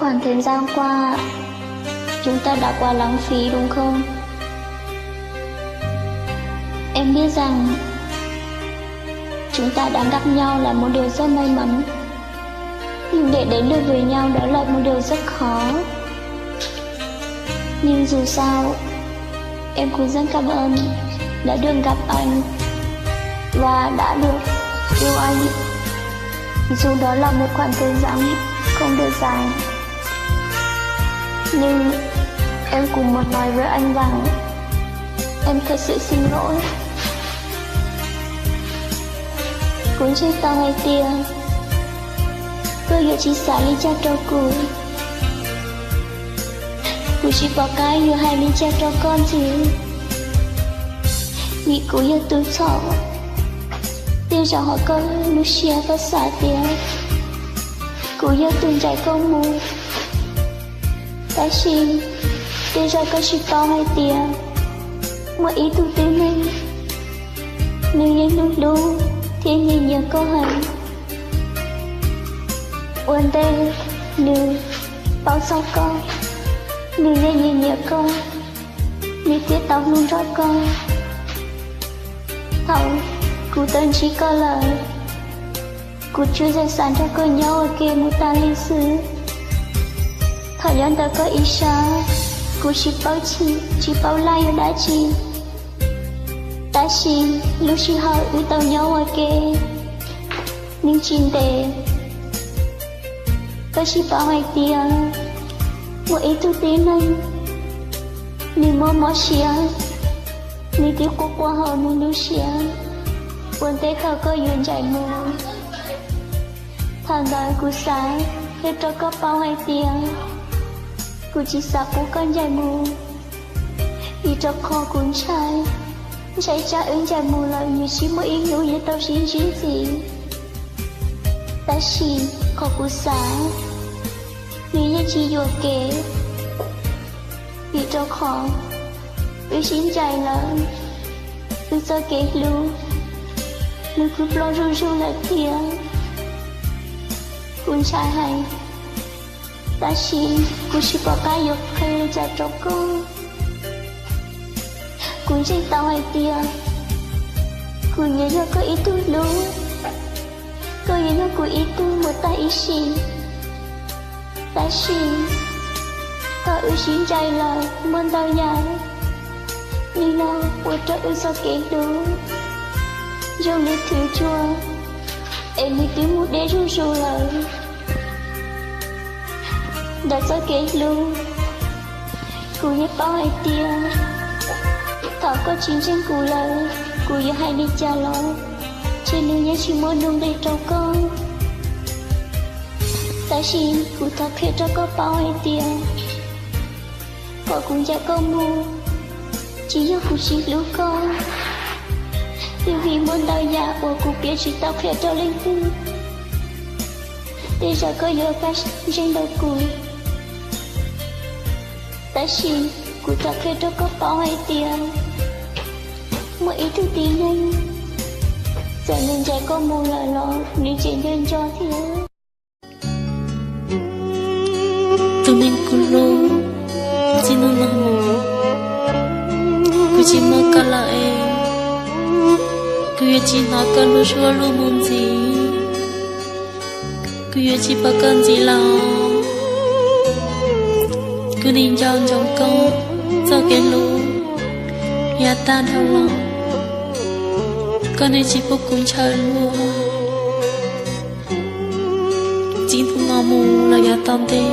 Khoảng thời gian qua, chúng ta đã quá lãng phí đúng không? Em biết rằng chúng ta đang gặp nhau là một điều rất may mắn, nhưng để đến được với nhau đó là một điều rất khó. Nhưng dù sao, em cũng rất cảm ơn đã được gặp anh và đã được yêu anh. Dù đó là một khoảng thời gian không được dài, nhưng em cũng muốn nói với anh rằng em thật sự xin lỗi. Kuv ntseeg tau hais tias koj yuav tsis xav li cas rau kuv. Kuv tsis pom qab yuav hais li cas rau koj ntxiv, vim kuv yog tus txhaum. Tej zaum hauv koj lub siab koj xav tias kuv yog tus ncaim koj mus, tab sis tej zaum koj tsis paub hais tias muaj ib tug tib neeg, nws yeej hlub hlub thiab nyiam nyiam koj heev. Ua ntej nws paub txog koj, nws yeej nyiam nyiam koj, nws thiaj tau hlub nrog koj. Thaum kuv tau ntsib koj lawm, kuv tsuas yog xav nrog koj nyob ua ke mus tas li xwb. Thaum nyob ntawm koj ib sab, kuv tsis paub txhim tsis paub laj yog dab tsi, tab sis lub sij hawm wb tau nyob ua ke, nws tsis ntev. Koj tsis paub hais tias muaj ib tug tib neeg, nws mob mob siab, nws twb quaj quaj hauv nws lub siab, ua ntej thaum koj yuav ncaim mus. Thaum ntawd kuv xav qhia rau koj paub hais tias kuv tsis xav pub koj ncaim mus, vim rau qhov kuv ntshai, ntshai tsam wb ncaim mus lawm yuav tsis muaj ib hnub yuav tau sib ntsib ntxiv. Tab sis qhov kuv xav, nws yeej tsis yuam kev, vim rau qhov wb sib ncaim lawm, wb txoj kev hlub nws kuj ploj zuj zus lawm thiab. Kuv ntshai heev, tab sis kuv tsis pom qab yuav qhia li cas rau koj. Kuv ntseeg tau hais tias kuv yuav yog koj ib tug hlub, koj yuav yog kuv ib tug mus tag ib sim. Tab sis thaum wb sib ncaim lawm muaj ntau yam li no ua rau wb txoj kev hlub zoo li thwv tsua es nws twb mus deb zuj zus lawm. Ntawm txoj kev hlub, kuv yeej paub hais tias thaum koj tsis ntseeg kuv lawm, kuv yuav hais li cas los ntshe nws yeej tsis muaj nuj nqis rau koj. Tab sis kuv thov qhia rau koj paub hais tias qhov kuv ncaim koj mus tsis yog kuv tsis hlub koj, twb vim muaj ntau yam uas kuv piav tsis tau qhia rau leej twg. Tej zaum koj yuav kaj ntseeg ntawm kuv, tab sis kuv thov qhia rau koj paub hais tias muaj ib tug tib neeg, txawm nws ncaim koj mus lawm los nws tseem nco nco thiab. Tus neeg kuv hlub, txij hnub no mus kuv tsis muaj koj lawm es kuv yuav tsis hnov koj lub suab lub mus ntxiv. Kuv yuav tsis pom koj ntxiv lawm. Kuv nim nco ntsoov koj txoj kev hlub yav tag dhau los, koj nim tsis pub kuv ntshaw luag. Txij hnub no mus los yav tom ntej,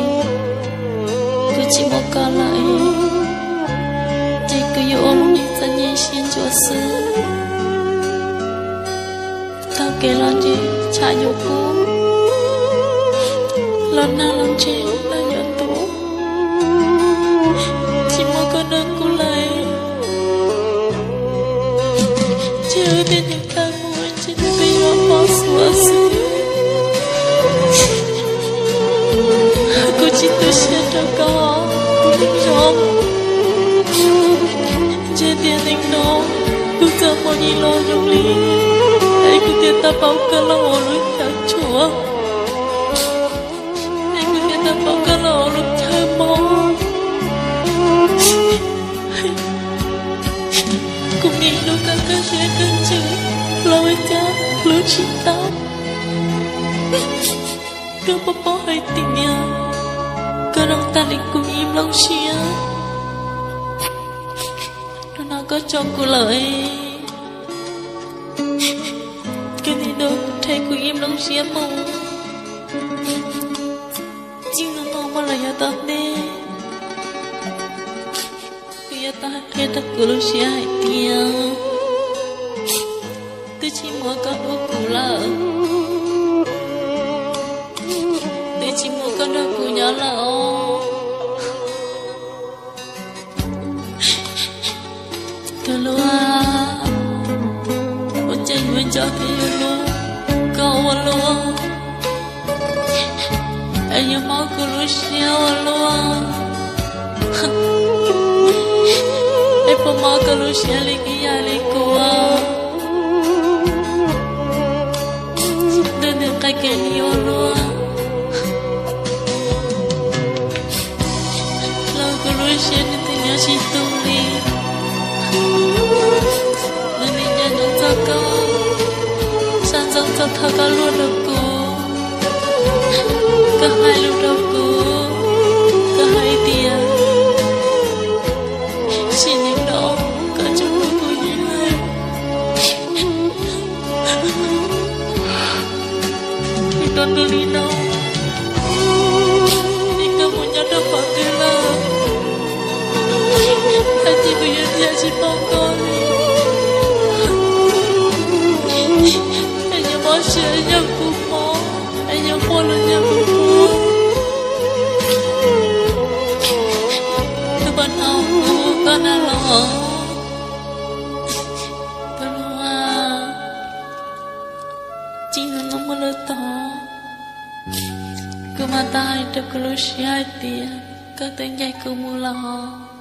kuv tsis muaj koj lawm, ces kuv yuav ua lub neej txom nyem siab ntsuav xwb. Taug kev los ntseg tsham yuav kub, los nag los ntseg los yuav ntuj, tsis muaj koj nrog kuv lawm, ces wb tej neeg tawg mus ces peb yuav pom xuav xwb. Kuv tsis tu siab rau koj, kuv zoo, ntshe tiam neej no kuv txoj hmoo yeej los zoo li, es kuv thiaj tau pom koj los ua lub xyoo tshuaj, es kuv thiaj tau pom koj los ua Hais tias koj zoo tag li kuv ib nplooj siab. Hnub no koj tso kuv lawm, koj nim rhe kuv ib nplooj siab mus. Txij no mus los yav tom ntej, kuv yuav tau hais qhia rau kuv lub siab hais tias twb tsis muaj koj hlub kuv lawm, twb tsis muaj koj nrog kuv nyob lawm os. Tus hlub, ua cas yuav nco thiab yuav hlub koj ua luaj, es yuav mob kuv lub siab ua luaj, es puas mob koj lub siab li ib yam li kuv? Tus nws qab kev li ua luaj, los kuv lub siab nws twb nyob tsis tu li. Nws nim nco ntsoov txog koj, xav ntsoov txog thaum koj luag rau kuv, koj hais lus rau kuv, koj hais tias sim neej no koj tsuas hlub kuv yog lawm. Nws rau ntu li no, es koj mus nyob rau qhov twg lawm? Tag kis kuv yuav nrhiav tsis pom koj li. Es yuav mob siab yog kuv mob, es yuav quaj los yog kuv quaj. Tus poj no, kuv hu koj na los. Tus hlub, txij no mus lawm tod, kuv mam tau hais rau kuv lub siab hais tias koj twb ncaim kuv mus lawm.